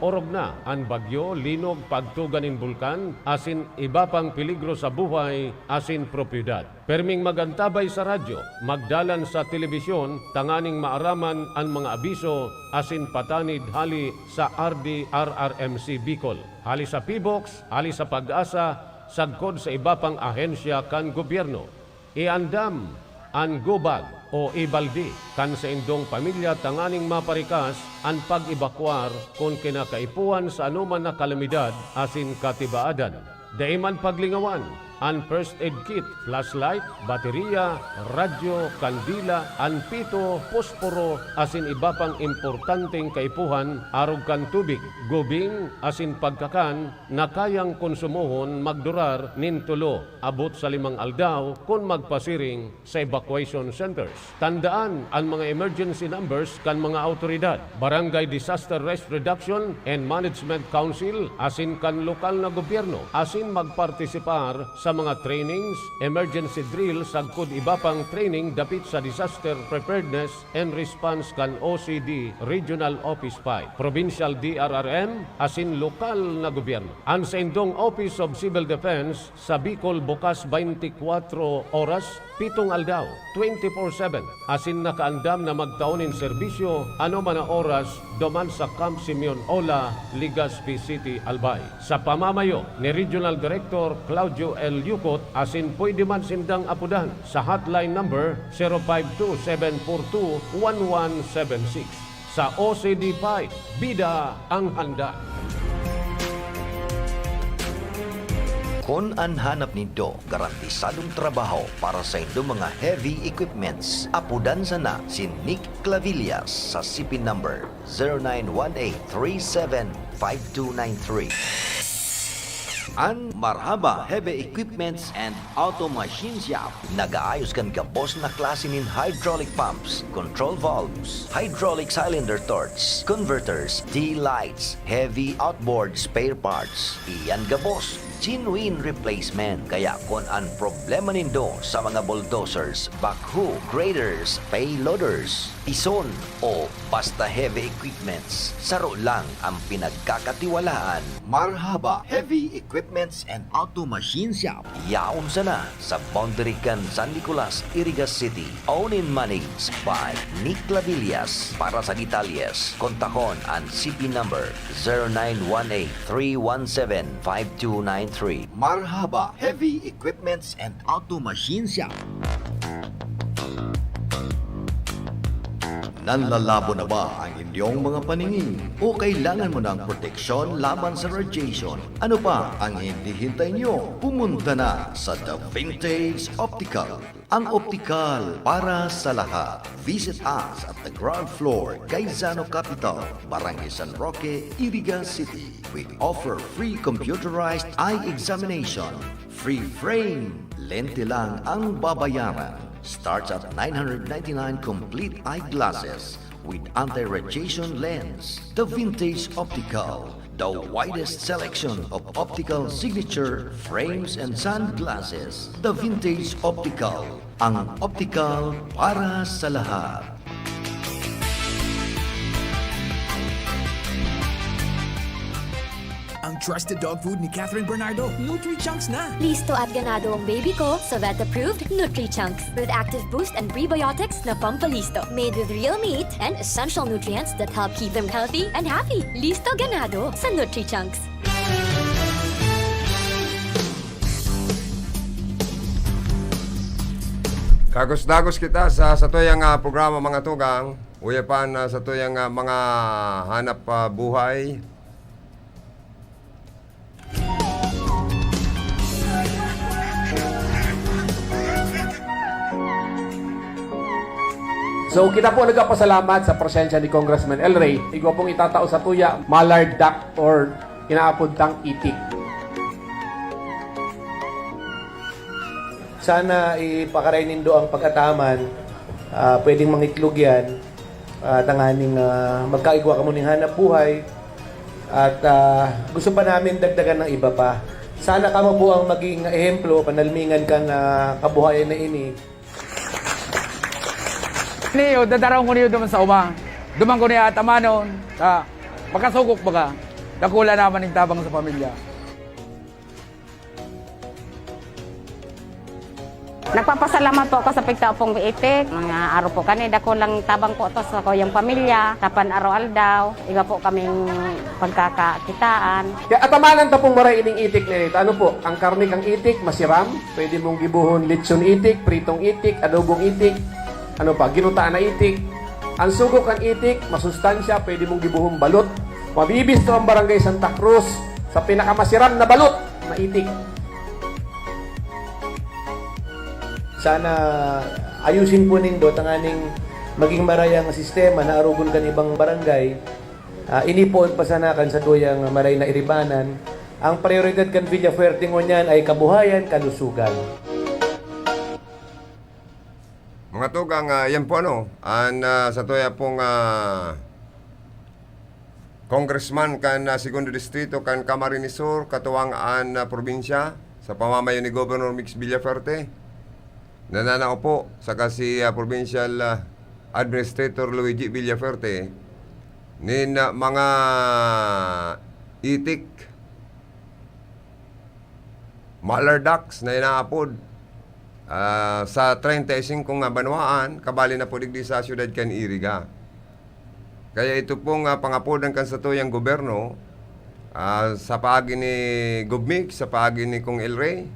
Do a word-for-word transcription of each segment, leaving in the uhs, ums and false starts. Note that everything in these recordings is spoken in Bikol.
Orog na an bagyo, linog, pagtuga nin bulkan, asin iba pang peligro sa buhay asin propiedad. Perming mag-antabay sa radyo, magdalan sa telebisyon tanganing maaraman an mga abiso asin patanid hali sa R D R R M C Bicol, hali sa PHIVOLCS, hali sa PAGASA, sagkod sa iba pang ahensya kan gobyerno. Iandam an go bag o e-balde kan saindong pamilya tanganing maparikas an pag-ebakwar kun kinakaipuhan sa anoman na kalamidad asin katibaadan. Dai man paglingawan an first aid kit, flashlight, bateriya, radyo, kandila, an pito, posporo, asin iba pang importanteng kaipuhan arog kan tubig, gubing, asin pagkakan na kayang konsumohon magdurar nin tolo abot sa limang aldaw kun magpasiring sa evacuation centers. Tandaan an mga emergency numbers kan mga awtoridad. Barangay Disaster Risk Reduction and Management Council asin kan lokal na gobyerno, asin magpartisipar sa mga trainings, emergency drill sagkod iba pang training dapit sa Disaster Preparedness and Response kan O C D Regional Office five, Provincial D R R M, asin lokal na gobyerno. An saindong Office of Civil Defense sa Bicol bukas twenty-four oras, pitong aldaw, twenty-four seven, asin nakaandam na magtao nin serbisyo anoman na oras duman sa Camp Simeon Ola, Legazpi City, Albay. Sa pamamayo ni Regional Director Claudio L. Yucot, asin pwede man sindang apodan sa hotline number zero five two seven four two one one seven six. Sa O C D five, bida ang handa. Kun an hanap nindo garantisadong trabaho para sa indong mga heavy equipments, apodan sana si Nick Clavillas sa C P number zero nine one eight three seven five two nine three. An Marhaba Heavy Equipments and Auto Machine Shop nag-aayos kan gabos na klase nin hydraulic pumps, control valves, hydraulic cylinder torch, converters, D-lights, heavy outboard spare parts. Iyan gabos, genuine replacement. Kaya kun an problema nindo sa mga bulldozers, backhoe, graders, payloaders, pison, o basta heavy equipments, saro lang ang pinagkakatiwalaan. Marhaba Heavy Equipments and Auto Machine Shop. Yaon sana sa boundary kan San Nicolas, Iriga City. Owned and managed by Nick Clavillas. Para sa detalyes, kontakon an C P number zero nine one eight three one seven five two nine three. Marhaba Heavy Equipments and Auto Machine Shop. Nanlalabo na ba ang inyong mga paningin? O kailangan mo ng proteksyon laban sa radiation? Ano pa ang hinihintay nyo? Pumunta na sa The Vintage Optical, ang optikal para sa lahat. Visit us at the ground floor, Gaisano Capital, Barangay San Roque, Iriga City. We offer free computerized eye examination, free frame, lente lang ang babayaran. Starts at nine hundred ninety-nine complete eyeglasses with anti-radiation lens. The Vintage Optical, the widest selection of optical signature frames and sunglasses. The Vintage Optical, ang optical para sa lahat. Ang trusted dog food ni Catherine Bernardo, Nutri-Chunks na! Listo at ganado ang baby ko sa vet-approved Nutri-Chunks with active boost and prebiotics na pampalisto. Made with real meat and essential nutrients that help keep them healthy and happy. Listo ganado sa Nutri-Chunks. Dagos-dagos kita sa satuyang ah, programa, mga tugang. Uya pa na satuyang ah, mga hanap ah, buhay. So kita po nagpapasalamat sa presensya ni Congressman El Rey. Igwa pong itatao sa tuya, mallard duck or inaapod tang itik. Sana ipakaray nindo ang pag-ataman, ah, pwedeng mangitlog yan, ah, tanganing ah, magkaigwa kamo ning hanap buhay. At ah, gusto pa namin dagdagan ng iba pa. Sana kamo po ang maging ehemplo, panalmingan kan ah, kabuhayan na ini. Niyo, dadaraw ko niyo duman sa uma. Duman ko niya atamanon, ta, makasugok baga. Dakula naman ning tabang sa pamilya. Nagpapasalamat po ako sa pigtao pong itik. Mga aro po kani, dakulang tabang po to sa kuyang pamilya. Tapan araw-aldaw, iba po kaming pagkakakitaan. Kaya atamanan ta pong maray ining itik na ito. Ano po, ang karne kang itik, masiram. Pwede mong gibuhon lechon itik, pritong itik, adobong itik. Ano pa, ginutaan na itik. Ang sugo kan itik, masustansya, pwede mong gibuhon balot. Mabibisto ang barangay Santa Cruz sa pinakamasiram na balot na itik. Sana ayusin po nindo tanganing maging maray ang sistema na arogon kan ibang barangay. Ah, ini po ang pasanakan sa tuyang maray na iribanan. Ang prioridad kan Villafuerte ngunyan ay kabuhayan, kalusugan. Mga tugang, ah, yan po ano, an ah, sa tuya pong ah, congressman kan ah, Segundo Distrito kan Camarines Sur, katuwang an ah, probinsya sa pamamayo ni Governor Mix Villafuerte. Nananao po saka si ah, Provincial ah, Administrator Luigi Villafuerte nin ah, mga itik, mallard ducks na inaapod ah, sa treinta y cinco nga banwaan, kabali na po digdi sa siyudad kan Iriga. Kaya ito pong ah, pangapodan kan satuyang gobyerno, ah, sa paagi ni Gov Mix, sa paagi ni Kong El Rey,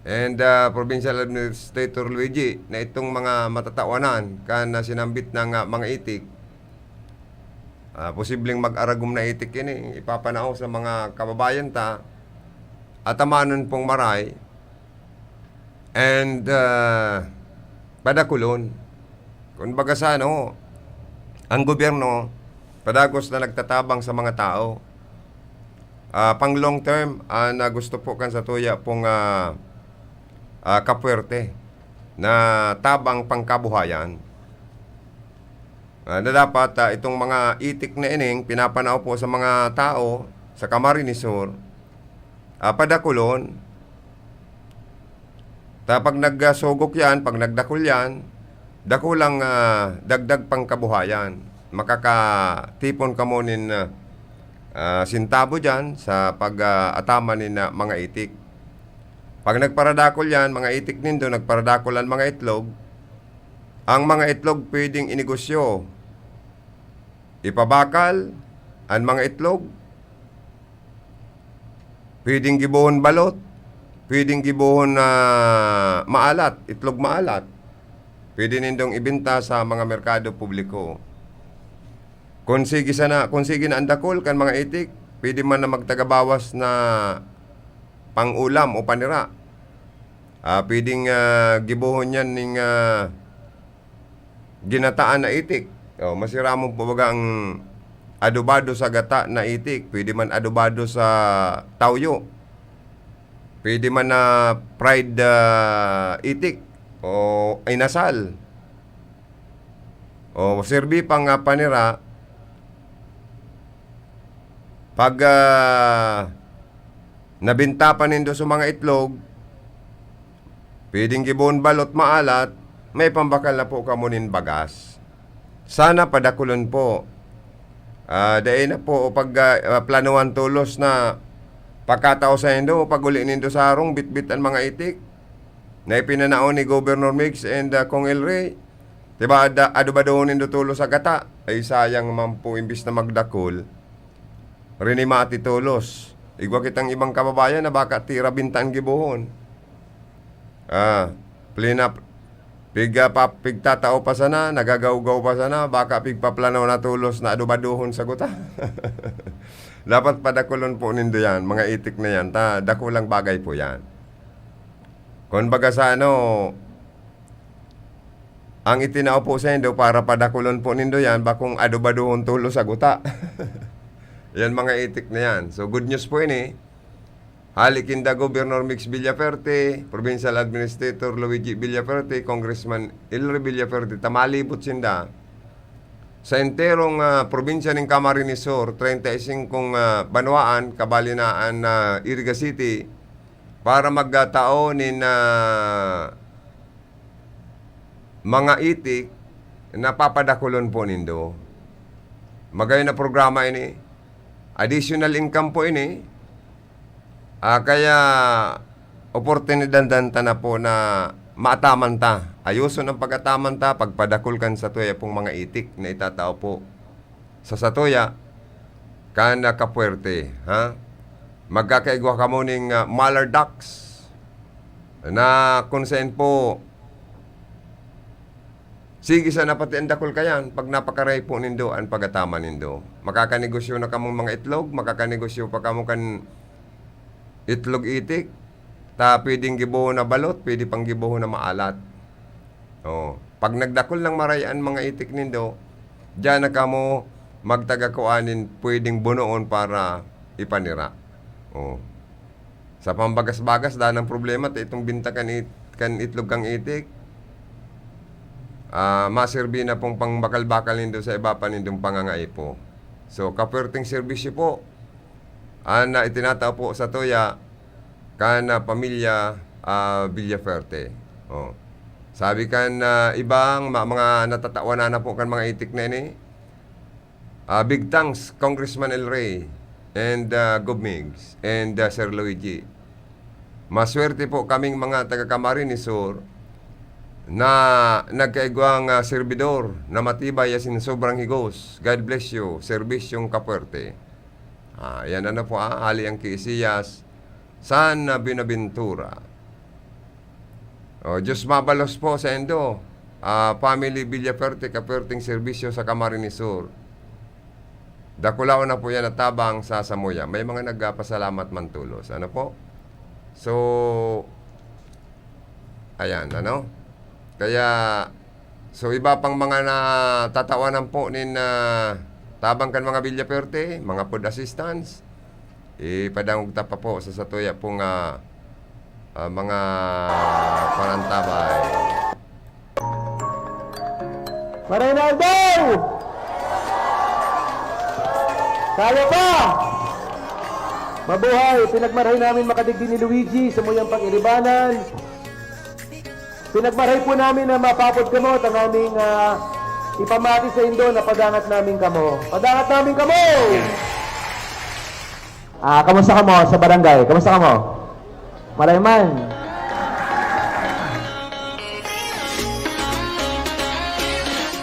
and ah, Provincial Administrator Luigi, na itong mga matatawanan kan ah, sinambit ng ah, mga itik, ah, posibleng mag-aragom na itik ini, ipapanao sa mga kababayan ta, atamanon pong maray, and ah, padakulon. Kung baga sa ano, ang gobyerno, padagos na nagtatabang sa mga tao. Ah, pang long term, ah, na gusto po kan sa tuya pong ah, ah, kapuwerte na tabang pangkabuhayan. Ah, na dapat ah, itong mga itik na ining pinapanao po sa mga tao sa Camarines Sur, ah, padakulon. Ta pag nagsugok yan, pag nagdakul yan, dakulang ah, dagdag pangkabuhayan. Makakatipon kamo nin ah, ah, sintabo dyan sa pag-ataman nin ah, mga itik. Pag nagparadakul yan, mga itik nindo, nagparadakul an mga itlog, ang mga itlog pwedeng inegosyo. Ipabakal an mga itlog, pwedeng gibohon balot, pwedeng gibohon na maalat, itlog maalat. Pwede nindong ibenta sa mga merkado publiko. Kung sige sana, kung sige na ang dakul kan mga itik, pwede man na magtagabawas na pang-ulam o panira. Ah, pwedeng ah, gibohon yan ning ah, ginataan na itik. Oh, masiramon po baga ang adobado sa gata na itik. Pwede man adobado sa tawyo. Pwede man na fried ah, itik o inasal. O serbi pang ah, panira. Pag ah, nabinta pa nindo sa mga itlog, pwedeng gibohon balot maalat, may pambakal na po kamo nin bagas. Sana padakulon po. Ah, dai na po pag ah, planuhan tolos na pagkatao sa indo, pag uli nindo sa harong, bitbit an mga itik na ipinanao ni Governor Migs and ah, Kong El Rey. Diba, ada, adubadohon nindo tolos sa gata. Ay sayang man po, imbis na magdakul, rinimati tolos. Igwa kitang ibang kababayan na baka tira binta an gibohon. Ah, plina, piga pa, pigtatao pa sana, nagagawgaw pa sana, baka pigpaplano na tolos na adubadohon sa guta. Dapat padakulon po nindo yan, mga itik na yan. Ta, dakulang bagay po yan. Kung baga sa ano, ang itinao po sa indo para padakulon po nindo yan, bakong adubadohon tolos sa guta. Yan mga itik na yan. So, good news po ini. Hali kinda Governor Mix Villafuerte, Provincial Administrator Luigi Villafuerte, Congressman Elry Villafuerte, ta malibot sinda sa enterong ah, probinsya nin Camarines Sur, treinta y cinco ah, banwaan, kabali na an ah, Iriga City, para magtao nin ah, mga itik na papadakulon po nindo. Magayon na programa ini. additional income po ini. Ah, kaya oportunidad ta na po na maataman ta. Ayoson ang pag-ataman ta, pagpadakul kan satuya pong mga itik na itatao po sa satuya kan, ah, Capuerte, ha? Magkakaigwa kamo ning, ah, mallard ducks na kung saan po, sige sana pati ang dakul kayan, pag napakaray po nindo an pag-ataman nindo. Makakanegosyo na kamong mga itlog, makakanegosyo pa kamo kan itlog itik, ta pwedeng gibohon na balot, pwede pang gibohon na maalat. Oh, pag nagdakul ng maray an mga itik nindo, diyan na kamo magtaga kuanin pwedeng bunoon para ipanira. Oh. Sa pambagas-bagas, danang problema, ta itong binta kan it-, kan itlog kang itik, ah, maserbi na pong pangbakal-bakal nindo sa iba pa nindong pangangaipo. So, kaperting serbisyo po, an, ah, itinatao po sa tuya kan, ah, pamilya, ah, Villaferte. Oh. Sabi kan, ah, ibang ma-, mga natatawanan na po kan mga itik na ini, ah, big thanks, Congressman El Rey and, ah, Gov Migs and, ah, Sir Luigi. Maswerte po kaming mga taga Camarines Sur na nagkaigwang, ah, serbidor na matibay asin sobrang higos. God bless you, Serbisyong Kapuerte. Ah, yan ano po, ah, hali ang Kiisiyas, San Buenaventura. Oh, Diyos mabalos po sa indo. Ah, family Villaferte, kaperting serbisyo sa Camarines Sur. Dakulaon na po yan at tabang sa samuya. May mga nagpasalamat man tulos. Ano po? So, ayan, ano? Kaya, so, iba pang mga natatawanan po nin, ah, tabang kan mga Villaferte, mga food assistance, ipadangog ta pa po sa satuya pong, ah, ah, mga panantabay. Maray na aldaw! Kaya pa! Mabuhay! Pinagmarahay namin makadigdi ni Luigi sa muyang pag-iribanan. Pinagmarahay po namin na mapapod kamo at ang aming, ah, ipamati sa indo na padangat namin kamo. Padangat namin kamo! Ah, kamusta kamo sa barangay? Kamusta kamo? Maray man.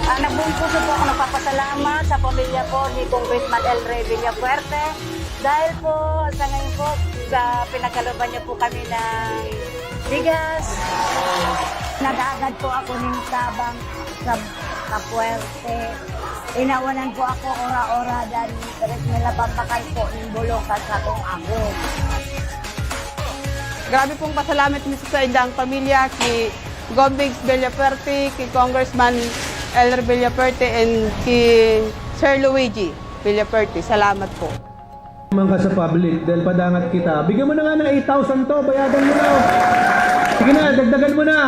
Ah, nagbuong puso po ako nagpapasalamat sa pamilya po ni Congressman El Rey Villafuerte dahil po sa ngayon po, sa pinagkalooban niyo po kami ng bigas. Nag-aagad po ako ng tabang sa Kapuerte. Inawanan po ako ora-ora dan tres mil na pampakan po ng bulong sa sakong ako. Grabe pong pasalamat mi sa saindang pamilya, ki Gov Migs Villafuerte, ki Congressman Elder Villafuerte, and ki Sir Luigi Villafuerte. Salamat po. Man ka sa public, dahil padangat kita. Bigyan mo na nga ng eight thousand to, bayadan mo na. Sige na, dagdagan mo na.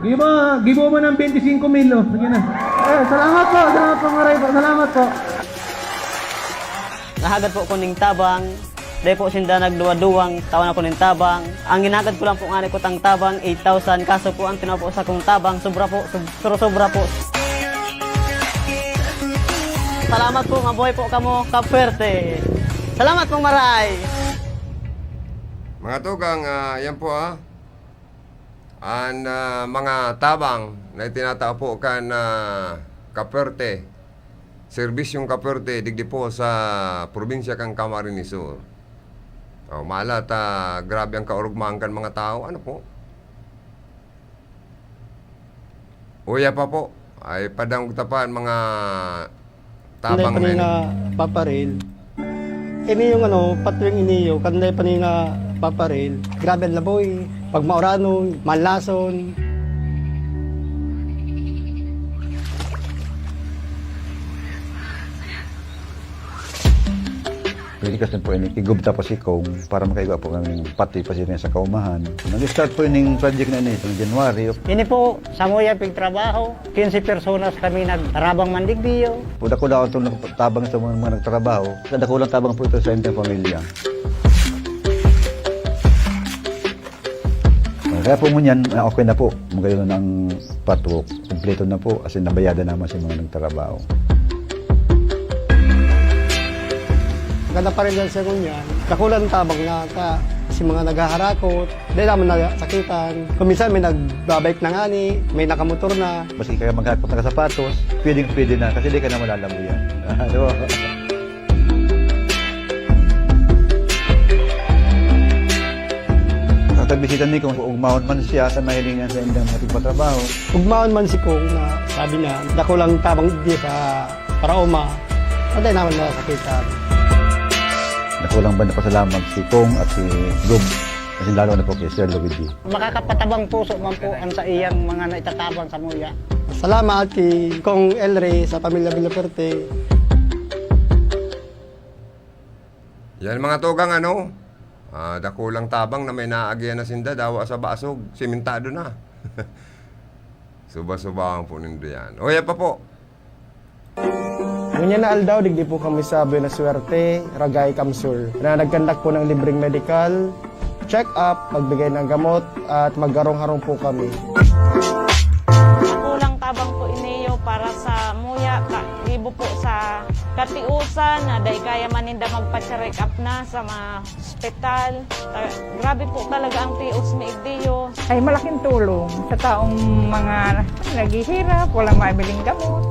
Gibo, gibo mo ng twenty-five mil, oh. Sige na. Eh, salamat po, salamat po, maray po, salamat po. Nahagad po ko ning tabang. Dai po sinda nagduwa-duwang, tawan ako ning tabang. Ang ginagad ko lang po ngani kutang tabang, eight thousand. Kaso po, ang tinuwa po sa kong tabang, sobra po, sob-, sobra-sobra po. Salamat po, mabuhay po kamo, Kapuerte. Salamat po, maray. Mga tugang, ah, yan po, ah. An, ah, mga tabang na itinatao po kan, ah, Kapuerte, Serbisyong Kapuerte, digdi po sa probinsya kan Camarines Sur. Oh, mala ta, grabe ang kaurugmaan kan mga tao. Ano po? Uya pa po, ay padangog ta pa an mga tabang na ini. Paparil. Ini yung ano, patwing iniyo, kanday pa nga paparil. Grabe ang laboy. Pag mauranon, malason. Pwede kasi po ini, igubta pa si Kong para makaigwa po kami ng pati pa siya sa kaumahan. Nag-start po ining project na ini sa January. Ini po, sa Moya Pigtrabaho, quince personas kami nagtarabang mandigdiyo. Pudako daw itong nagtabang sa mga, mga nagtrabaho. Sa dakulang tabang po ito sa inyong pamilya. Kaya po ngunyan, ah, okay na po. Magayon na ang patwalk. Kumpleto na po. Kasi nabayadan naman sa mga nagtrabaho. Kada parelasyon ngunyan, dakulang tabang na ta, si mga naghaharakot, dai naman nasakitan. Kung minsan may nagbabike na ngani, may nakamotor na. Maski kaya maghaharakot na ka sapatos, pwedeng-pwede na kasi di ka na malalamuyan. Di ba? Tatabisitan ni Kong ugmaon man siya sa mahilingan sa indang makipagpatrabaho. Ugmaon man si Kong na sabi niya, dakulang tabang di sa paraoma, dai naman nasakitan. Dakulang ba napasalamat si Kong at si Gob, kasi lalo na po kay Sir Luigi. Makakapatabang puso man po ang sa iyang mga naitatabang sa muya. Salamat kay Kong Elry sa pamilya Villaferte. Yan, mga tugang, ano? Ah, dakulang tabang na may naagihan na sinda, dawa sa basog, simentado na. Suba-subahan po nindo yan. O, yan pa po. Ngunyan na aldaw, digdi po kami sa Buena Suerte, Ragay, CamSur, na nagkandak po ng libreng medical check-up, magbigay ng gamot, at magharong-harong po kami. Dakulang tabang po iniyo para sa muya, ka-, gibo po sa katiusan, na dai kaya man ninda magpa-check up na sa mga ospital. Ta-, grabe po talaga ang tios mi igdiyo. Ay, malaking tulong sa taong mga naghihirap, walang mabiling gamot.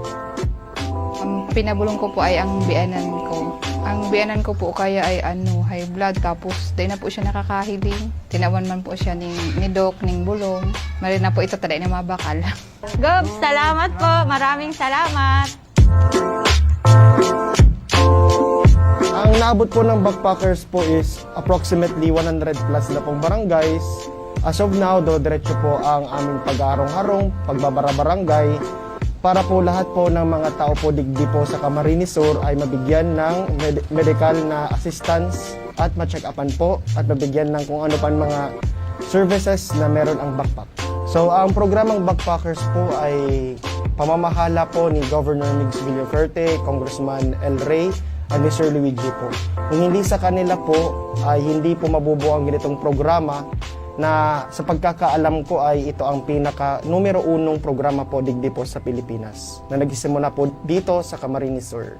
Ang pinabolong ko po ay ang biyanan ko. Ang biyanan ko po kaya ay ano, high blood, tapos dai na po siya nakakahiling. Tinawan man po siya ni, ni Doc, ning bolong. Mali na po ito, taday na mabakal. Gob, salamat po. Maraming salamat. Ang naabot po ng backpackers po is approximately one hundred plus na pong barangays. As of now, diretso po ang aming pag-aarong-harong, pagbabara-barangay, para po lahat po ng mga tao po digdi po sa Camarines Sur ay mabigyan ng med-, medical na assistance at ma-check-upan po at mabigyan ng kung ano pang mga services na meron ang backpack. So, ang programang Backpackers po ay pamamahala po ni Governor Migs Villaferte, Congressman El Rey, at ni Sir Luigi po. Kung hindi sa kanila po, ay hindi po mabubuo ang ganitong programa na sa pagkakaalam ko ay ito ang pinaka numero unong programa po digdi po sa Pilipinas na nagsisimula po dito sa Camarines Sur.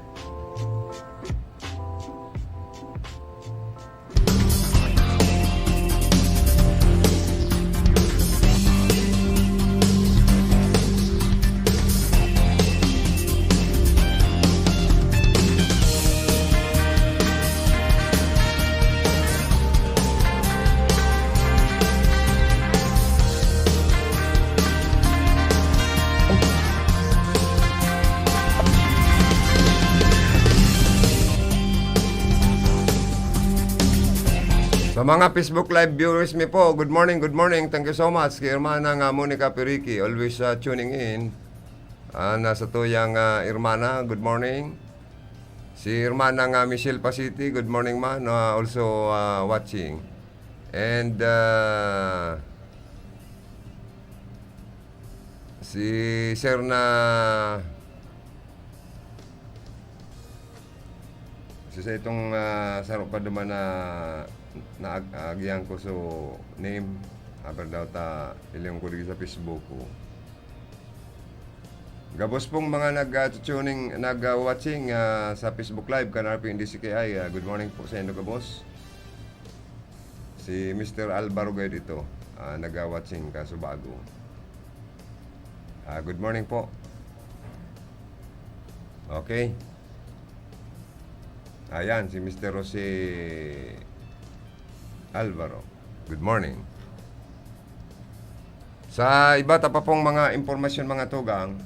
Sa mga Facebook Live viewers mi po, good morning, good morning. Thank you so much kay Hermana nga Monica Periki, always, ah, tuning in. Ah, nasa tuyang, ah, Hermana, good morning. Si Hermana nga Michelle Pasiti, good morning, ma, na also, ah, watching. And, ah, si Sir na, si sa itong, ah, saro pa duman na, na ag-, agihan ko so name, aber daw ta ilingon ko dito sa Facebook ko. Gabos pong mga nag, ah, tuning, nag, ah, watching, ah, sa Facebook Live kan R P N D C K I, ah, good morning po sa inyo, gabos. Si Mister Alvaro gayud ito, ah, nag, ah, watching ka Subago. Ah, good morning po. Okay. Ayan, si Mister Jose Alvaro. Good morning. Sa iba ta pa pong mga impormasyon, mga tugang,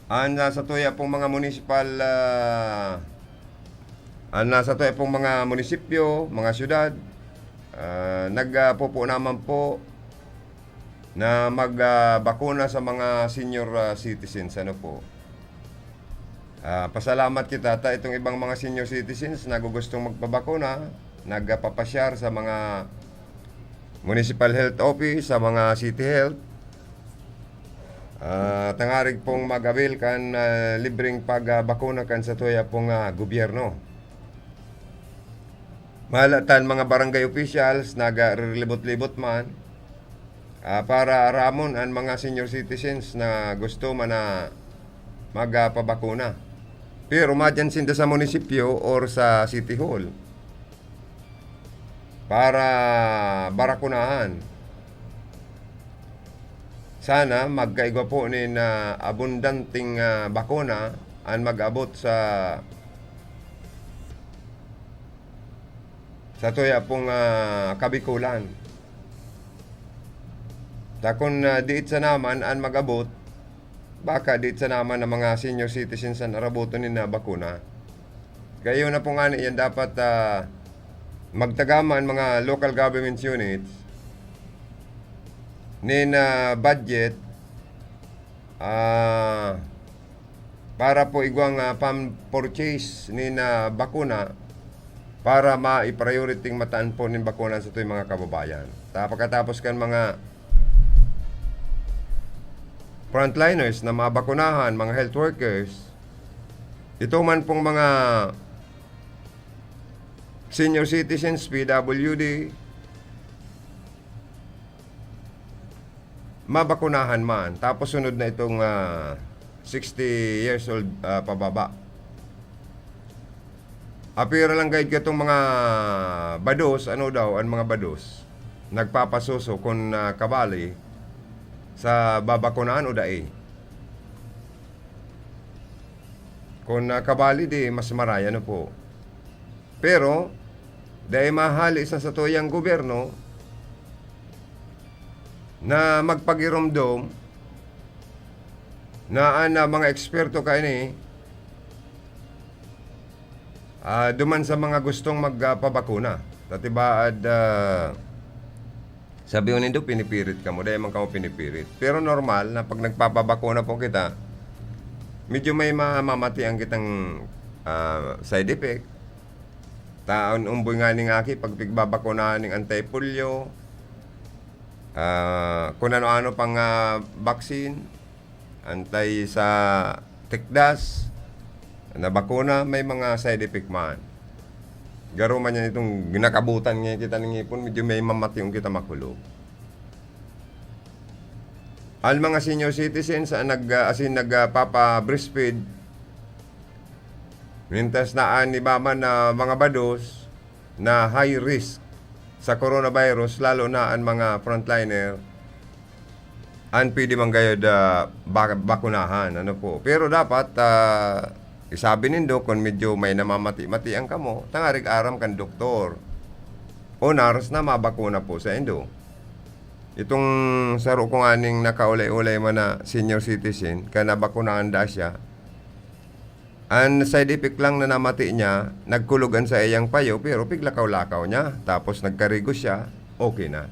an, ah, sa tuya pong mga munisipal, ah, an, ah, sa tuya pong mga munisipyo, mga syudad, ah, nagpupo naman po na mag, ah, bakuna sa mga senior, ah, citizens, ano po. Ah, pasalamat kita ta itong ibang mga senior citizens na gugustong magpabakuna, nagpapasyar sa mga municipal health office, sa mga city health. Ah, tangarig pong mag-avail kan, ah, libreng pagbakuna kan sa tuya pong, ah, gobyerno. Mahala tan mga barangay officials, naga-, riribot-libot man, ah, para aramon an mga senior citizens na gusto man na magpabakuna. Pero madyan sinda sa munisipyo or sa City Hall para barakunahan. Sana magkaigwa po nin, ah, abundanteng, ah, bakuna an mag-abot sa, sa tuya pong, ah, kabikulan. Ta kun, ah, diit sa naman an mag-abot, baka diit sa naman ang mga senior citizens an araboton nin, ah, bakuna. Kaya yun na po nga, yan dapat, ah, magtagama ang mga local government units nin, ah, budget, ah, para po igwang, ah, pam-purchase nin, ah, bakuna para mai-priority mataan po nin bakuna sa ato'y mga kababayan. Ta pagkatapos kan mga frontliners na mabakunahan, mga health workers, ito man pong mga senior citizens, P W D, mabakunahan man. Tapos sunod na itong, ah, sixty years old, ah, pababa. Apira lang gayud katong mga bados, ano daw, ang mga bados, nagpapasuso kun, ah, kabali sa babakunahan o dai. Kun, ah, kabali, di mas maray, ano po. Pero, dai mahali sa satuyang gobyerno na magpagiromdom na an, ah, mga eksperto kaini, ah, duman sa mga gustong magpabakuna. Tatibaad, ah, sabi nindo, pinipirit kamo. Dai man kamo pinipirit. Pero normal na pag nagpapabakuna po kita, medyo may mamamatian kitang, ah, side effect. Ta an umboy nga ning aki, pag pigbabakunahan ning anti-polio, ah, kun ano-ano pang, ah, vaccine, anti sa tikdas, na bakuna, may mga side effect man. Garo man yan itong ginakabutan nga kita ng ngipon, medyo may mamationg kita makulog. Ang mga senior citizens ang nag-, ah, asin nagpapa-breastfeed, mintas na an iba man na mga bados na high risk sa coronavirus, lalo na ang mga frontliner, ang pwede man gayod, ah, ba-, bakunahan, ano po. Pero dapat, ah, isabi nindo kung medyo may namamati-matian kamo, tangarig aram kan doktor o nurse na mabakuna po sa indo. Itong saro kong aning nakaulay-ulay man na senior citizen, ka nabakunahan da siya, an side effect lang na namati niya, nagkulog an saiyang payo, pero piglakaw-lakaw niya, tapos nagkarigo siya, okay na.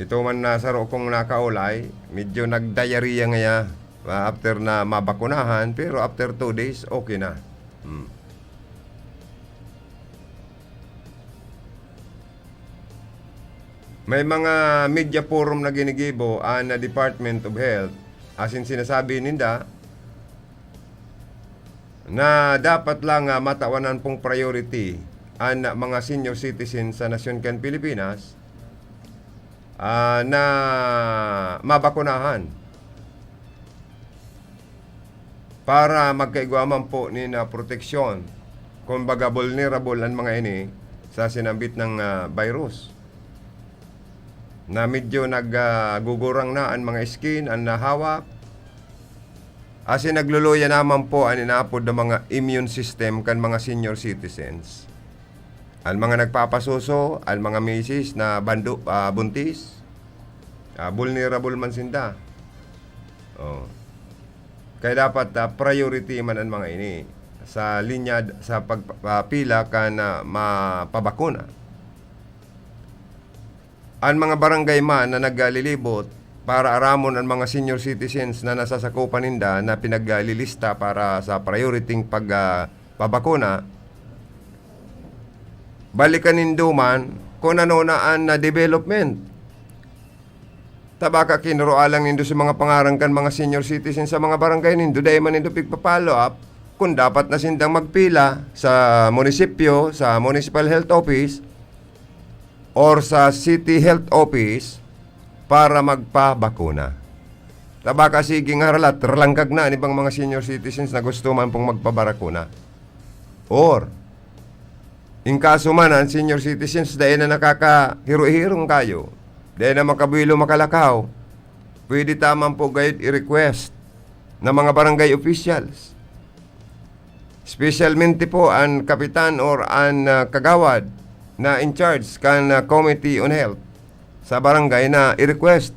Ito man na saro kong nakaulay, medyo nag-diarrhea ngaya, ah, after na mabakunahan, pero after two days, okay na. Hmm. May mga media forum na ginigibo an Department of Health, asin sinasabi ninda na dapat lang, ah, matawan pong priority an mga senior citizen sa nasyon kan Pilipinas, ah, na mabakunahan para magkaigwa man po nin, ah, proteksyon. Kumbaga, vulnerable an mga ini sa sinambit na, ah, virus, na medyo nag, ah, gugurang na an mga skin, an nahawak, asin nagluluya naman po an inaapod na mga immune system kan mga senior citizens. An mga nagpapasuso, an mga misis na bando-, ah, buntis, ah, vulnerable man sinda. Oh. Kaya dapat, ah, priority man an mga ini sa linya d-, sa pag, ah, pila kan mapabakuna. An mga barangay man na naglilibot para aramon an mga senior citizens na nasasakupan ninda na pinaglilista para sa priority pag, ah, pabakuna, balikan nindo man kun ano na an, ah, development. Ta baka kinurua lang nindo sa mga pangaran kan mga senior citizens sa mga barangay nindo, dai man nindo pigpa-follow up kung dapat na sindang magpila sa munisipyo, sa municipal health office, or sa city health office para magpabakuna. Ta baka sige nga ralat, ralangkag na an ibang mga senior citizens na gusto man pong magpabarakuna. Or, in kaso man, an senior citizens dai na nakakahiro-hirong kayo, dai na makabuelo makalakaw, pwede ta man po gayod i-request na mga barangay officials. Specialmente po an kapitan or an, ah, kagawad na in charge kan, ah, Committee on Health sa barangay na i-request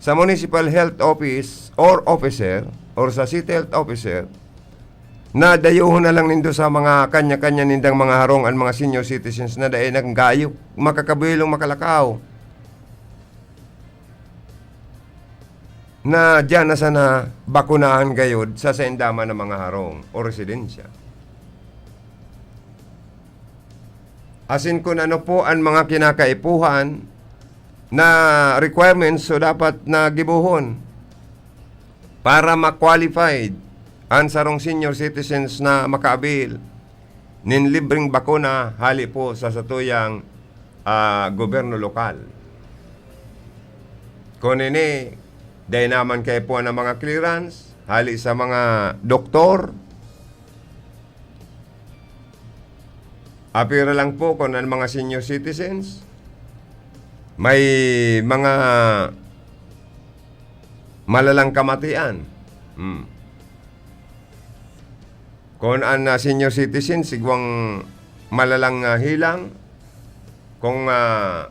sa municipal health office or officer or sa city health officer na dayuhon na lang nindo sa mga kanya-kanya nindang mga harong an mga senior citizens na dai nanggayo, makakabuelong makalakaw. Na diyan na sana bakunahan gayod sa sainda man na mga harong o residensya. Asin kun ano po an mga kinakaipuhan na requirements so dapat na gibohon para ma-qualified an sarong senior citizens na maka-avail nin libreng bakuna hali po sa satuyang, ah, gobyerno lokal. Kun ini, dai naman kaipuhan an mga clearance hali sa mga doktor, apira lang po kun an mga senior citizens, may mga malalang kamatian. Hmm. Kun an, ah, senior citizens igwang malalang, ah, helang, kung, ah,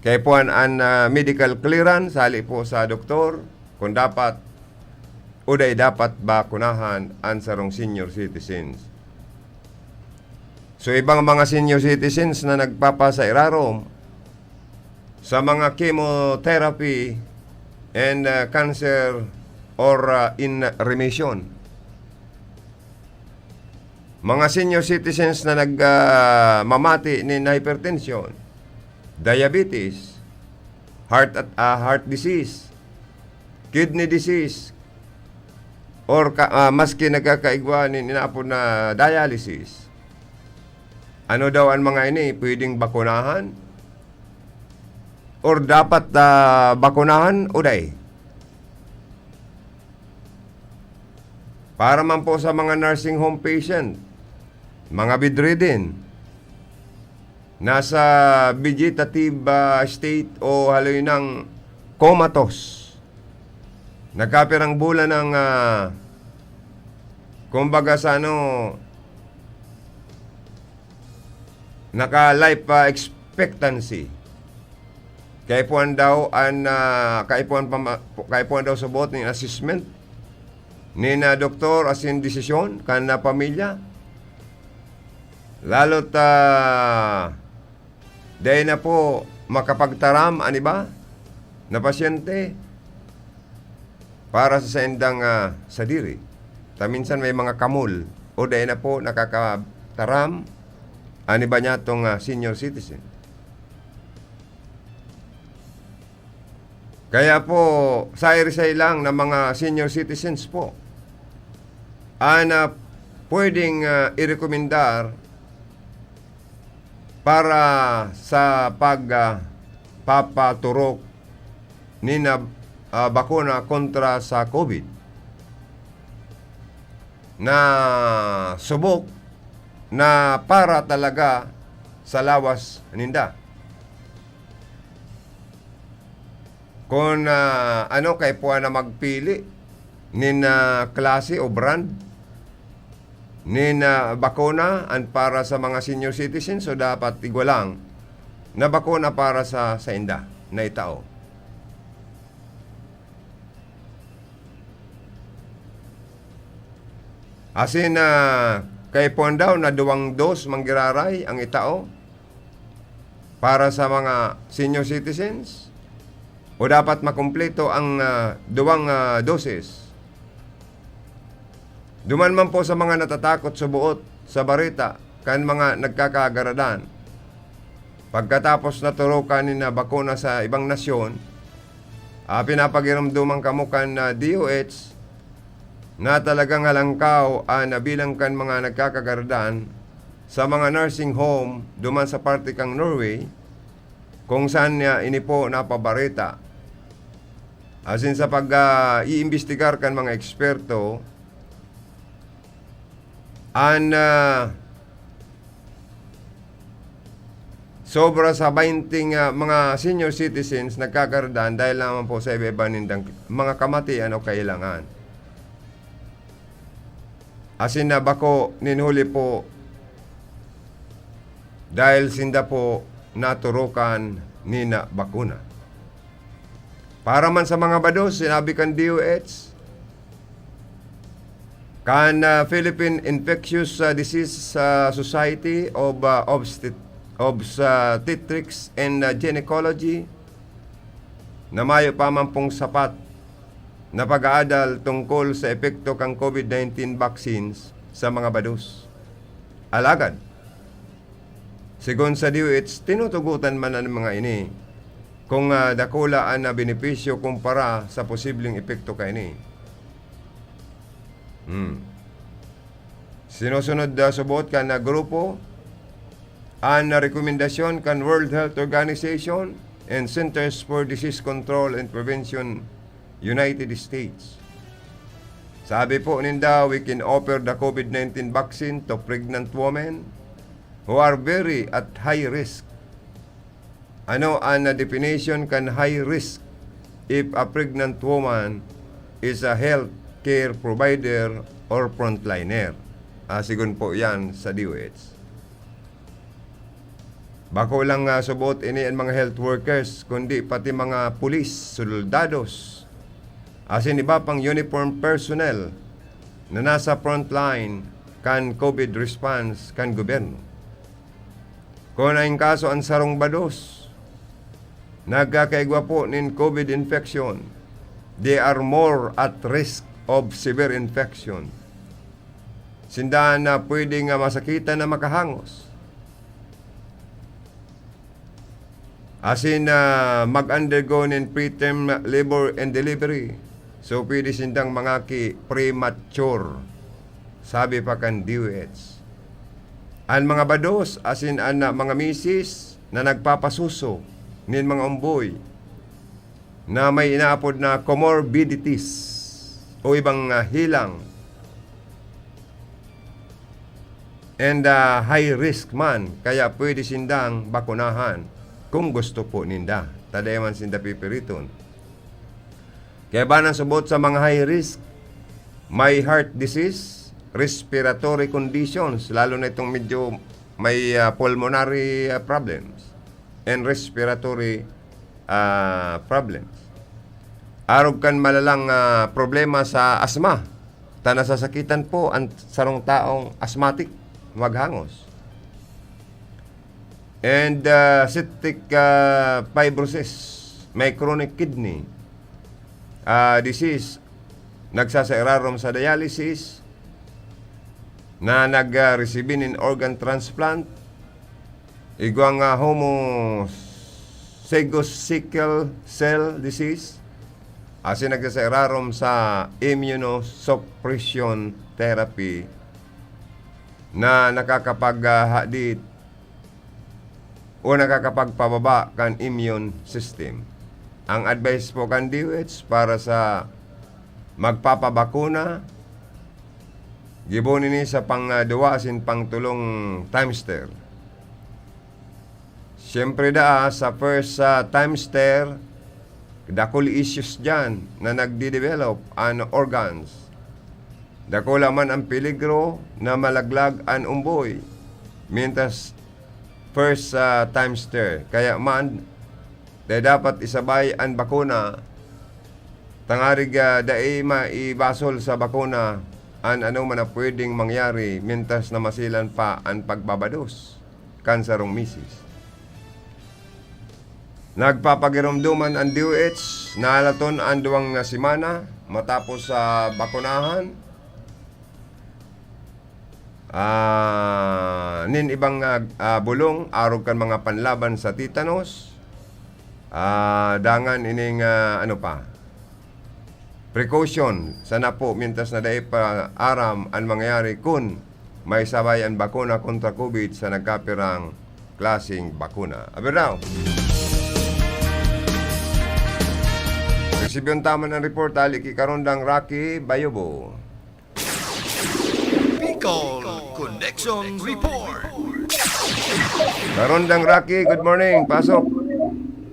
kaipuhan an, ah, medical clearance hali po sa doktor, kung dapat o dai dapat bakunahan an sarong senior citizens. So, ibang mga senior citizens na nagpapasairarom sa mga chemotherapy and, ah, cancer or, ah, in remission. Mga senior citizens na nag, ah, mamati nin hypertension, diabetes, heart at, ah, heart disease, kidney disease, or ka, ah, maski nagkakaigwa nin inaapod na dialysis. Ano daw an mga ini, pwedeng bakunahan? Or dapat, ah, bakunahan o dai? Para man po sa mga nursing home patient, mga bedridden, nasa vegetative, ah, state o haloy ng comatose. Nagkapirang bulan ang, ah, kumbaga sa ano, naka-life, ah, expectancy. Kaipuhan daw an, ah, kaipuhan pa ma-, kaipuhan daw subot nin assessment nin, ah, doktor asin desisyon kan, ah, pamilya. Lalo't, ah, dai na po makapagtaram an iba na pasyente para sa saindang, ah, sadiri. Ta minsan may mga kamol o dai na po nakakataram an iba niyatong, ah, senior citizen. Kaya po, sair-sair lang na mga senior citizens po an, ah, pwedeng, ah, irekomendar para sa pag, ah, papaturok nin, ah, ah, bakuna kontra sa COVID na subok na para talaga sa lawas ninda. Kun, ah, ano, kaipuhan na magpili nin, ah, klase o brand nin, ah, bakuna an para sa mga senior citizens, so dapat igwa lang na bakuna para sa sainda na itao. Asin, ah, kaipuhan daw na duwang dos manggiraray ang itao para sa mga senior citizens, o dapat makumpleto ang, ah, duwang, ah, doses. Duman man po sa mga natatakot suboot sa bareta kan mga nagkakagaradan, pagkatapos naturukan nin, ah, bakuna sa ibang nasyon, ah, pinapagiromdoman kamo kan, ah, D O H na talagang halangkaw an bilang kan mga nagkakagaradan sa mga nursing home duman sa parte kan Norway, kung saan niya ini po napabareta. Asin sa pag, ah, iimbestigar kan mga eksperto, an, ah, sobra sa baynte, ah, mga senior citizens nagkakaradan dahil lamang po sa iba-iba nindang mga kamatian o kailangan. Asin na bako nin huli po dahil sinda po naturukan ni na bakuna. Para man sa mga bados, sinabi kan D O H, kan, ah, Philippine Infectious, ah, Disease, ah, Society of, ah, Obstet-, Obstetrics and, ah, Gynecology, na mayo pa man pong sapat na pag-aadal tungkol sa epekto kan COVID nineteen vaccines sa mga bados. Alagad, sigon sa D O H, tinutugotan man an mga ini kung, ah, dakula an, ah, benepisyo kumpara sa posibleng epekto kaini. Hmm. Sinusunod, ah, subot kan, ah, grupo an, ah, rekomendasyon kan World Health Organization and Centers for Disease Control and Prevention, United States. Sabi po ninda, "We can offer the COVID nineteen vaccine to pregnant women who are very at high risk." Ano an, ah, definition kan high risk if a pregnant woman is a healthcare provider or frontliner? Ah, sigon po yan sa D O H. Bako lang, ah, subot ini an mga health workers, kundi pati mga pulis, soldados, asin iba pang uniform personnel na nasa frontline kan COVID response kan gobyerno. Kun an kaso an sarong bados, nagkakaigwa po nin COVID infection, they are more at risk of severe infection. Sinda na pwede nga masakitan na makahangos. Asin na mag-undergo nin preterm labor and delivery. So, pwede sindang mangaki premature, sabi pa kan D O H. An mga bados, asin an, ah, mga misis na nagpapasuso nin mga umboy na may inaapod na comorbidities o ibang, ah, hilang and, ah, high risk man, kaya pwede sindang bakunahan kung gusto po ninda. Ta dai man sinda pipiriton. Kaya ba nang subot sa mga high risk, may heart disease, respiratory conditions, lalo na itong medyo may, ah, pulmonary, ah, problems and respiratory, ah, problems. Arog kan malalang, ah, problema sa asma, ta nasasakitan po ang sarong taong asthmatic maghangos. And, ah, cystic, ah, fibrosis, may chronic kidney, ah, disease, nagsasairarom sa dialysis, na nag, ah, resibi nin organ transplant, igwang, ah, homozygous sickle cell disease, asin nagsasairarom sa immunosuppression therapy na nakakapag, ah, hadit o nakakapagpababa kan immune system. Ang advice po kan D O H para sa magpapabakuna, gibo nini sa pang, ah, duwa asin pang tulong trimester. Siyempre daa, sa first, ah, trimester, dakul issues diyan na nagde-develop an organs. Dakula man ang peligro na malaglag an umboy, mientras first, ah, trimester. Kaya man, dai dapat isabay an bakuna, tangarig, ah, dai maibasol sa bakuna an anoman na pwedeng mangyari mientras na masilan pa an pagbabados kan sarong misis. Nagpapagiromdoman an D O H na halaton an duwang semana matapos sa bakunahan, ah, nin ibang, ah, ah, bulong arog kan mga panlaban sa tetanos. Ah, dangan ining, ah, ano pa, precaution sana po, mientras na dai pa aram an mangyayari kun maisabay an bakuna kontra COVID sa nagkapirang klaseng bakuna. Aber daw! Sibyon taman ang report, hali ki Karondang Rocky Bayobo. Bicol Connection Report. Karondang Rocky, good morning. Pasok.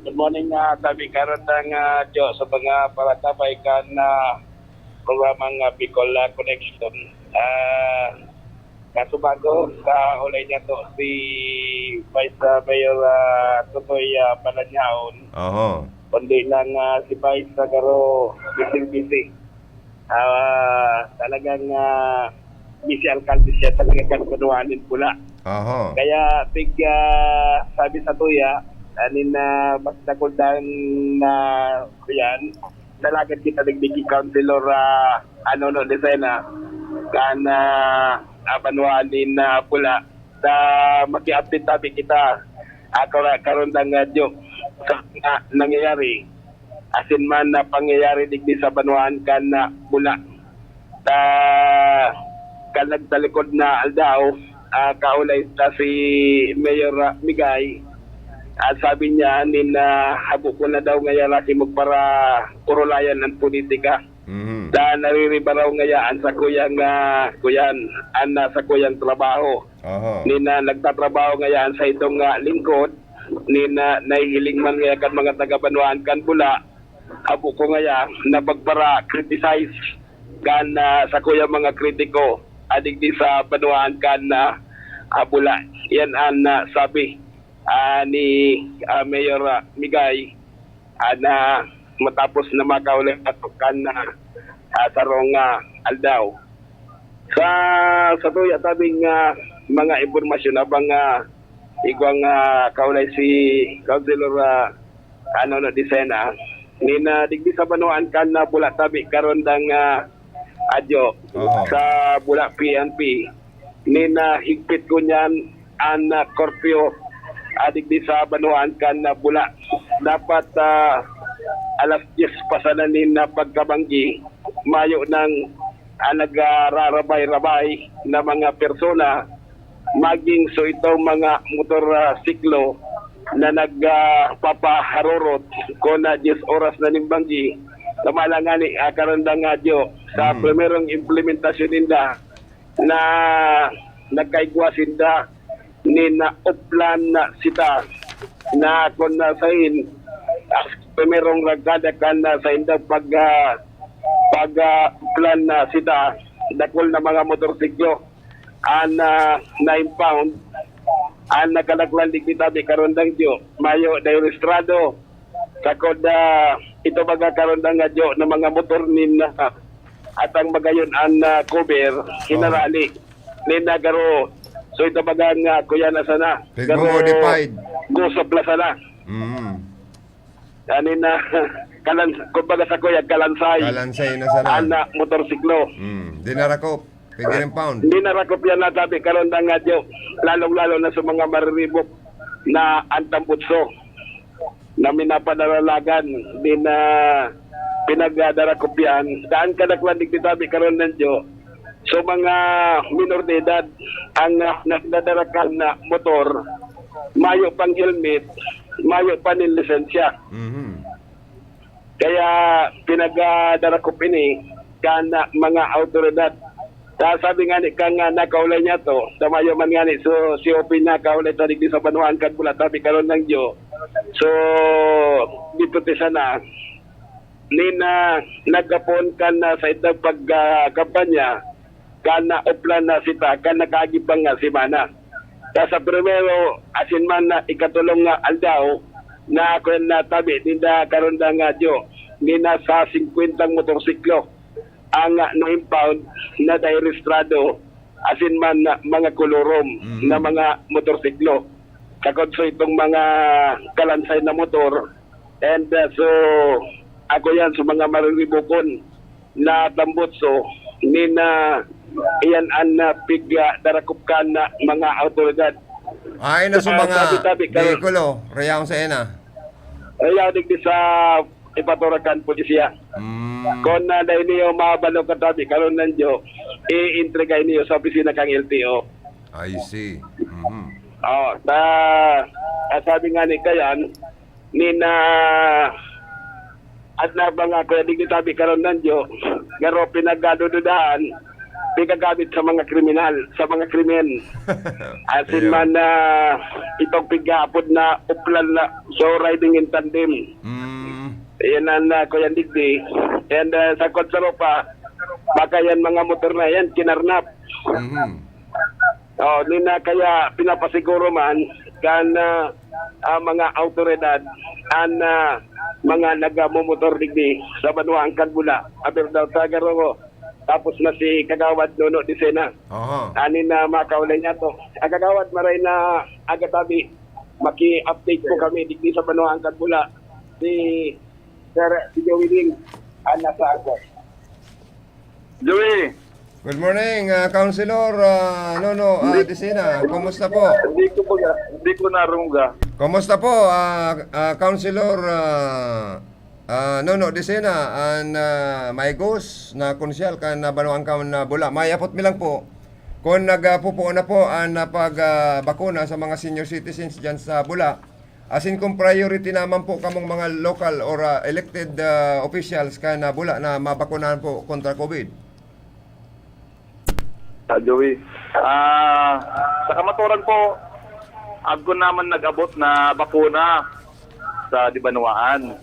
Good morning, uh, Tabi Karondang uh, Jo, sa mga palatabay kan uh, programang uh, Bicol uh, Connection. Uh, kaso bago, sa ulay niya to, si Vice uh, Mayor uh, Totoy uh, Balanyaon. Oho. Kundi lang uh, si Vice na garo, busy-busy. Ah, talagang uh, busy alkalde siya talaga kan Banwaan nin Bula. Oho. Kaya tig uh, sabi sa tuya, anin na mas dakul dan na yan, nalagad kita digdi ki Councilor uh, ano no, Lucena, kan uh, Banwaan nin uh, Bula. Sa maki-update tabi kita, ako na karon lang uh, Jo, sa na, nangyayari. Asin man na pangyayari digdi sa banwaan kan na Bula. Ta kan nagtalikod na aldaw, ah, kaulay ta si Mayor ah, Migay, ah, sabi niya nin ah, habo ko na daw ngaya laki magpara kurulayan ang politika. Mhm. Ta nariribaraw ngaya ang sakuyang ah, kuyan, ang ah, sakuyang trabaho. Oho. Nin ah, nagtatrabaho ngaya ang sa itong ah, lingkod, nin ah, nahihiling man ngaya kan mga taga-banwaan kan Bula, habo ko ngaya na pagpara-criticize kan ah, sakuyang mga kritiko adigdi sa banwaan kan ah, ah, Bula. Yan ang ah, sabi ah, ni ah, Mayor ah, Migay ah, na matapos na makauli ato kan ah, ah, sarong ah, aldaw. Sa sa tuya tabing ah, mga impormasyon abang ah, igwang ah, kaulay si Councilor ah, ano na Dicena, nin ah, digdi sa banwaan kan na Bula tabi karon dang ah, adyo Oo. sa Bula P N P, nin ah, higpit ko niyan ang ah, curfew ah, digdi sa banwaan kan na Bula. Dapat ah, alas diyes pa sana nin ah, pagkabanggi, mayo nang ah, nagrarabay-rabay na mga persona, maging so itong mga motor ah, siklo na nagpapaharurot kon ah, diyes oras na nin banggi. Tama lang nga ni ah, karandang adyo sa Mm. primerong implementasyon ninda na nagkaigwa sinda nin ah, uplan na sita na kon na sain ah, primerong ragkada kan na sain daw pag ah, pag ah, uplan na sita, dakul na mga motorsiklo an ah, na-impound an nagkadaklan digdi tabi karandang dyo, mayo na rehistrado. Sakod ah, ito baga karandang adyo na mga motor nin ah, atang magayon an ah, cover, hinarali nin nagaro. So ito baga nga kuya na sana. Garo Modified. Gusop na sana. Mm. Ani na kalan kumbaga sa kuya kalansay. Kalansay na sana. Ana motorsiklo. Mm. Di narakop. Pwede rin pound. Hindi na rakop yan na tabi karon na nga Diyo. Lalong-lalo na sa mga mariribok na antambutso na minapanalalagan din na pinagdadarakop yan. Daan kadaklan digdi tabi karon na Diyo. So mga minor de edad ang ah, nagdadarakan na motor, mayo pang helmet, mayo pa nin lisensya. Mhm. Kaya pinagdadara ko pini kan mga awtoridad. Sa sabi nga ni kang ah, nakaulay niya to, sa mayo man nga ni, so si Opin nakaulay sa digdi sa banwaan kan pula tabi karon ng Diyo. So dito ti sana ni na nagkapon kan ah, sa itag pagkampanya kan na uplan na sita kan nakaagi pa nga semana. Sa, sa primero, asin man na ikatulong nga aldaw, na ako yung natabi ninda karon da nga Diyo, ni nasa singkwentang motorsiklo ang ah, na-impound na dairestrado, asin man na mga kolorom Mhm. na mga motorsiklo. Kakod so itong mga kalansay na motor, and ah, so ako yan sa mga mariribukon na tambutso ni na iyan an ah, pig ah, darakop kan na mga awtoridad. Ay, na sa Ah, mga tabi-tabi ka. Bikulo, Rayaw sa Ena. Ayaw digdi sa ipaturakan polisiya. Mm. Kung na dahil niyo mabalo ka tabi, karon nan Diyo, i-entrega niyo sa opisina kang L T O. I see. Mhm. Oh, sa, ah, sabi nga ni Kayan, ni na At na mga kuya, digdi tabi karon nandiyo, garo pinagdududahan, pinagamit sa mga kriminal, sa mga krimen. Asin man na itong pighapod na uplan na, so riding in tandem. Mm. Yan ang, ah, kuya, digdi. And, ah, sa Kotsaropa, baka yan mga motor na yan, kinarnap. Mhm. Oh, ni na kaya pinapasiguro man kan, ah, ah, mga awtoridad an, ah, mga nagmumotor digdi sa banwaan kan Bula. Aber daw sa Garoro. Tapos na si Kagawad Nono Dicena. Aha. Ani na makaulay niya to. Ang Kagawad, maray na aga tabi. Maki-update po kami digdi sa banwaan kan Bula. Si Sir, si Joey Ling, ang nasa ako. Joey. Good morning, ah, Councilor, ah, Nono, ah, Hindi, Dicena. Kumusta po? Hindi ko baga, hindi ko narungga. Kumusta po, ah, ah, Councilor, ah, ah, Nono Dicena, an, ah, maigos na konsyal kan, ah, banwaan kan, ah, Bula? May apot mi lang po. Kung nagpupuon na po an, ah, pag, ah, bakuna sa mga senior citizens diyan sa Bula, asin kung priority naman po kamong mga local or, ah, elected, ah, officials kan, ah, Bula na mabakunahan po kontra COVID? Ah, Joey. Ah, sa kamaturan po, agko naman nag-abot na bakuna sa dibanwaan.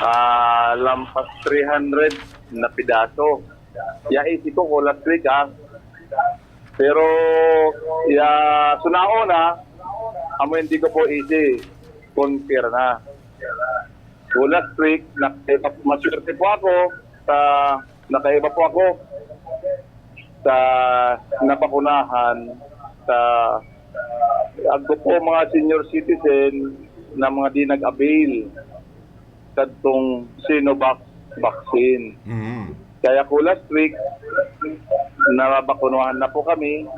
Ah, lampas three hundred na pidaso. Ya, isi ko ko last week, ah. Pero, ya, sunaon, ah, amo hindi ko po isi kung pira na. So, last week, naka-, maswerte po ako sa, nakaiba po ako sa nabakunahan sa agko po mga senior citizen na mga di nag-avail kadtong Sinovac vaccine. Mhm. Kaya ko last week, nabakunahan na po kami.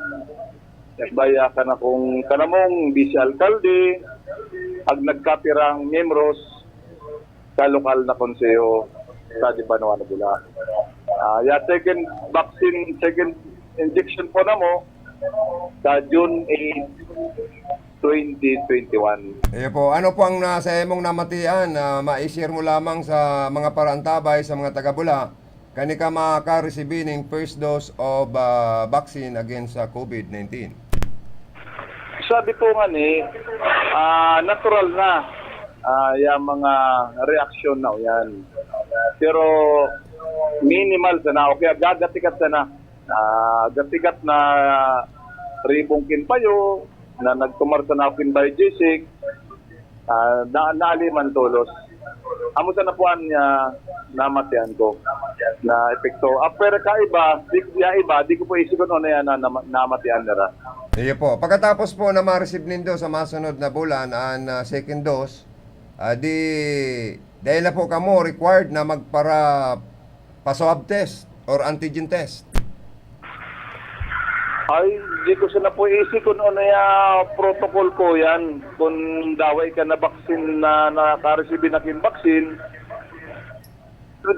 Baya kan akong kanamong vice alkalde, ag nagkapirang miyembros sa lokal na konseho sa Dibanwa na Bula. Ah, ya second vaccine, second injection po namo sa June eight, twenty twenty-one. Iyo po. Ano po ang nasa imong namatian? Ah, ma-share mo lamang sa mga parantabay, sa mga taga-Bula, kani ka makaresibir ning first dose of, ah, vaccine against sa COVID nineteen? Sabi po nga ni, ah, natural na, ah, yung mga reaksyon na yan. Pero minimal sana, o kaya gagatikat sana. Ah, gatikat na ribong kin payo, na nagtumar sana ako kin Biogesic, ah, na, naaliman tolos. Amo sana po an, ah, namatian ko na epekto. Ah, pero kaiba, di, ya iba, di ko po isipon na yan na nama-, namatian nira. Iyo po. Pagkatapos po na ma-receive nindo sa masunod na bulan an, ah, second dose, ah, di, dahil na po kamo required na magpara-, pa-swab test or antigen test? Ay, di ko sana po isi kung ano ya protocol ko yan. Kung daway ka na vaccine na nakareceive na kin vaccine,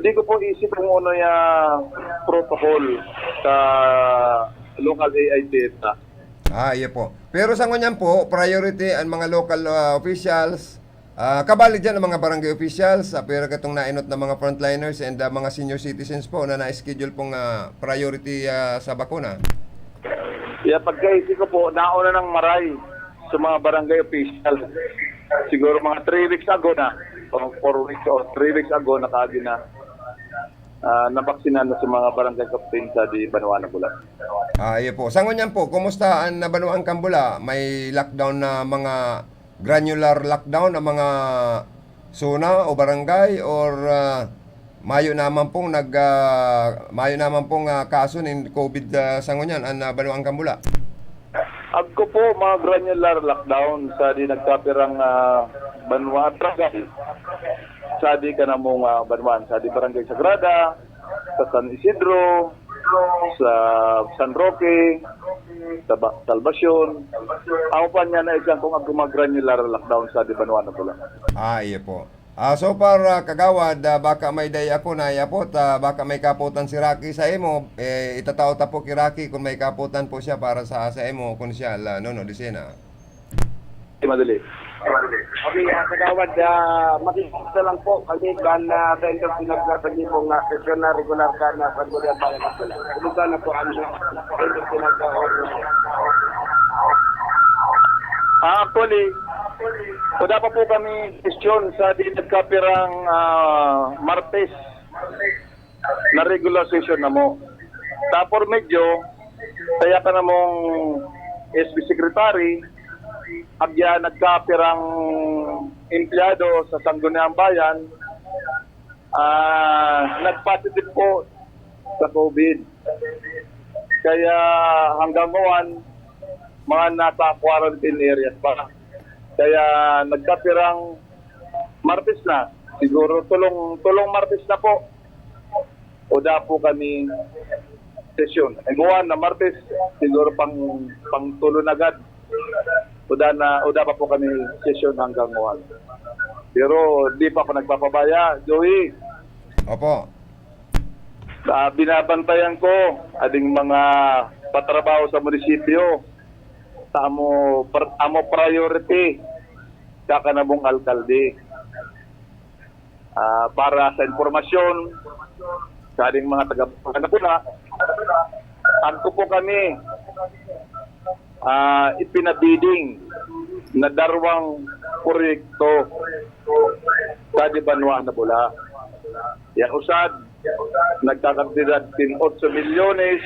di ko po isi kung ano ya protocol sa local A I T F na. Ah, iyo po. Pero sa ngunyan po, priority ang mga local, ah, officials, ah, kabali dyan ang mga barangay officials, ah, pero katong nainot na mga frontliners and, ah, mga senior citizens po na na-schedule pong, ah, priority, ah, sa bakuna. Ya, pagkaisi ko po, nauna nang maray sa mga barangay officials. Siguro mga three weeks ago na, o four weeks o three weeks ago, nakaagi na. Ah, nabaksinan na sa mga barangay captain sa Dibanwa na Bula. Ah, iyo po. Sa ngunyan po, kumusta ang Banwaan kan Bula? May lockdown na mga granular lockdown ang mga zona o barangay or, ah, mayo naman pong nag-, ah, mayo naman pong, ah, kaso nin COVID, ah, sa ngunyan, ang, ah, Banwaan kan Bula? Agko po, mga granular lockdown sa di nagkapirang, ah, banwa at barangay. Sa di ka namong, ah, banwaan, sa di Barangay Sagrada, sa San Isidro, sa San Roque, sa Ba-, Salvacion. Ako pa niya na isang kung agko mga granular lockdown sa di banwaan na pula. Ah, iyo po. Ah, so far, ah, Kagawad, ah, baka may dai ako na iapot, ah, baka may kapotan si Rocky sa imo, eh, itatao ta po ki Rocky kung may kapotan po siya para sa, sa imo, kung siya, la, no, no, Dicena. Di madali. Okay, ah, Kagawad, ah, makikita lang po kami kan, ah, sa inyong pinagsasabi pong, ah, sesyon na regular ka na sa Sangguniang Bayan ng Bula. Kumusta na po ang, ah, inyong pinagsasabi? Ah, actually, wala pa po kami sesyon sa di nagkapirang, ah, Martes na regular session na mo. Tapos medyo, kaya ka namong S B Secretary, agya nagkapirang empleyado sa Sangguniang Bayan, ah, nag-positive po sa COVID. Kaya hanggang ngayon, mga nasa quarantine areas pa. Kaya nagkapirang Martes na, siguro tulong, tulong Martes na po. Uda po kami sesyon. Ay, buwan na Martes, siguro pang, pang tulo na agad. Uda na, uda pa po kami sesyon hanggang buwan. Pero di pa ako nagpapabaya, Joey. Opo. Ah, binabantayan ko ading mga patrabaho sa munisipyo. Sa amo, pr-, amo priority sa kanabong alkalde. Ah, para sa impormasyon, sa ading mga taga-Panganapunan, agto po kami, ah, ipinabiding na darwang proyekto sa di banwa na Bula. Yan usad, nagkakantidad tin otso milyones.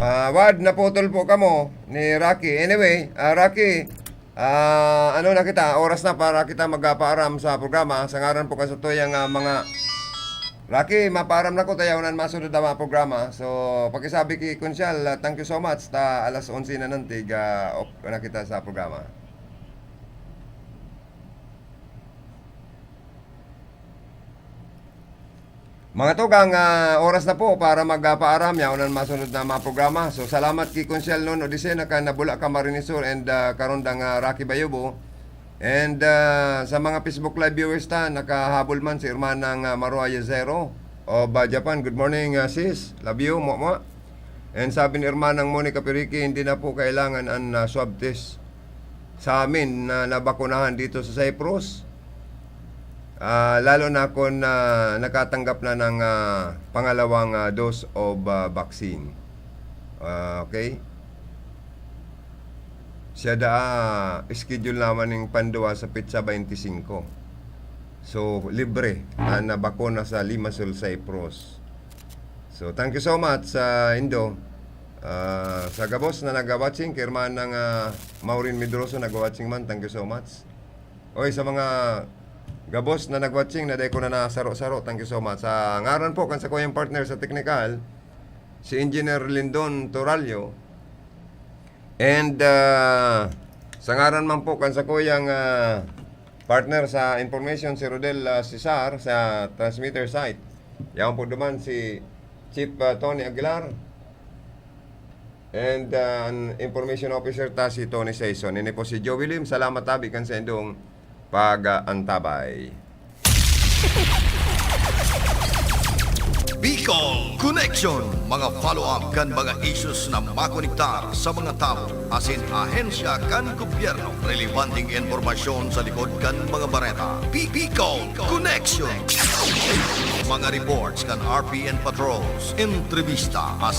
Ah, Wad, naputol po kamo ni Rocky. Anyway, ah, Rocky, ah, ano na kita, oras na para kita magpaaram sa programa. Sa ngaran po kan satuyang, ah, mga Rocky, mapaaram na ko, tayaw na masunod na mga programa. So, pakisabi ki Kunsyal, ah, thank you so much. Ta alas onse na nantig, ah, off na kita sa programa. Mga tugang, ah, oras na po para magpaaram. Yaon ang masunod na mga programa. So, salamat ki Konsyal Non Odisena kan Bula, Camarines Sur, and, ah, karundang, ah, Rocky Bayubo. And, ah, sa mga Facebook Live viewers ta, nakahabol man si Hermanang, ah, Maru Ayazero of, ah, Japan. Good morning, ah, sis. Love you, mwa, mwa. And sabi ni Hermanang Monica Piriki, hindi na po kailangan ang, ah, swab test sa amin na nabakunahan dito sa Cyprus. Ah, lalo na kung, ah, nakatanggap na ng, ah, pangalawang, ah, dose of, ah, vaccine. Ah, okay? Siya daa, schedule naman ning panduwa sa petsa twenty-five. So, libre ang nabakuna sa Limassol, Cyprus. So, thank you so much sa indo. Ah, sa gabos na nag-watching, kay Hermanang, ah, Maureen Medroso nag-watching man, thank you so much. Oy, sa mga gabos na nag-watching na dai ko na nasaro-saro, thank you so much. Sa ngaran po kan sakuyang partner sa teknikal, si Engineer Lindon Torallo, and, ah, sa ngaran man po kan sakuyang, ah, partner sa information, si Rodel, ah, Cesar, sa transmitter site. Yaon po duman si Chief, ah, Tony Aguilar. And, ah, an information officer ta si Tony Saison. Ini po si Joey Lim. Salamat tabi kan saindong pag-antabay. Bicol Connection, mga follow-up kan mga issues na makonektar sa mga tawo asin ahensya kan gobyerno. Relebanteng impormasyon sa likod kan mga bareta. Bi-, Bicol Connection. Mga reports kan R P N patrols, entrevista asin